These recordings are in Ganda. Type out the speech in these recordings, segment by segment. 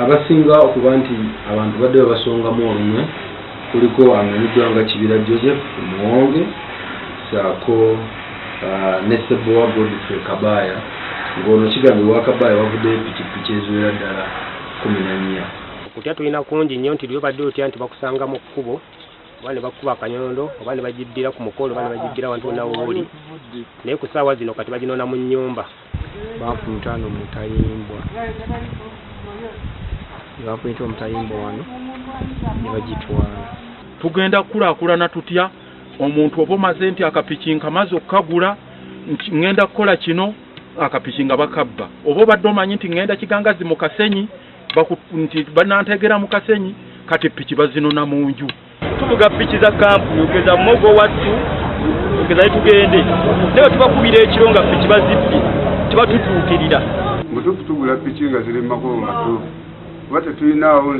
Abasinga okuba nti abantu badde babasongamu olumwe kuliko amanyiddwa nga Kibira Joseph Muwonge ssaako ne Ssebowa Godfrey Kabaya, ng'ono kigambibwa Kabaya wavuddeyo pikipiki eziwera ddala 14. Okutya tulina kungi nnyo nti lwe otya nti bakusanga mu kkubo oba ne bakuba akanyondo oba ne bagibbira ku mukolo oba ne bagibbira wantu wonna wooli, naye ku ssaawa zino kati baginona mu nnyumba. Bafunta no mutayimbwa, bafunta omutayimbwa wano ne bagitwala. Tugenda kukulaakulana tutya? Omuntu oba omaze nti akapiki nkamaze okukagula, ŋŋenda kukola kino, akapiki nga bakabba. Oba obadde omanyi nti ŋŋenda Kigangazi mu Kasenyi, nti banantegera mu Kasenyi, kati piki bazinona mu nju. Tuvuga piki za kampuni, ogeza mumogo wattu, ogeza tugende, naye tubakubira ekiro nga piki bazibbye, tebatutuukirira. Mutuufu tugula piki nga ziri mu makubo matuufu, kuba tetulinaawo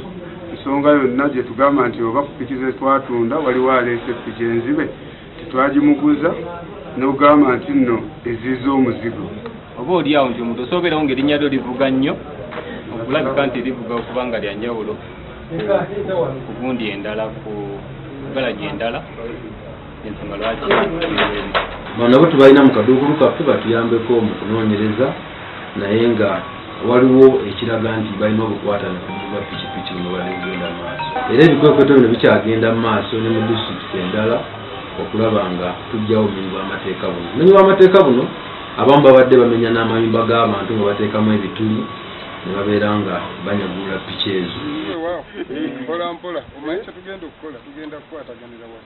nsonga yonna gye tugamba nti oba ku piki ze twatunda waliwo aleese piki enzibe tetwagimuguza n'ogamba nti nno eziiza omuzigo. Oba oli awo nti omuntu osobeerawo ng'erinnya lyo livuga nnyo, okulabika nti livuga okubanga lya njawulo ku gundi endala, ku galagi endala, ensonga lwaki. Bano nabo tubalina mu kaduukulu kaffe batuyambeko mu kunoonyereza, naye nga waliwo ekiraga nti balina obukwatane ku bwa pikipiki buno badde bugenda mu maaso. Era ebikwekweto bino bikyagenda mu maaso ne mu disitulikiti endala okulaba nga tuggyawo obumenyi bw'amateeka buno. Obumenyi bw'amateeka buno abamu babadde bamenya n'amayumba g'abantu nga bateekamu ebituli ne babeera nga banyagulula piki ezo. Mpola mpola, omanyi kye tugenda okukola, tugenda kukwataganira wano.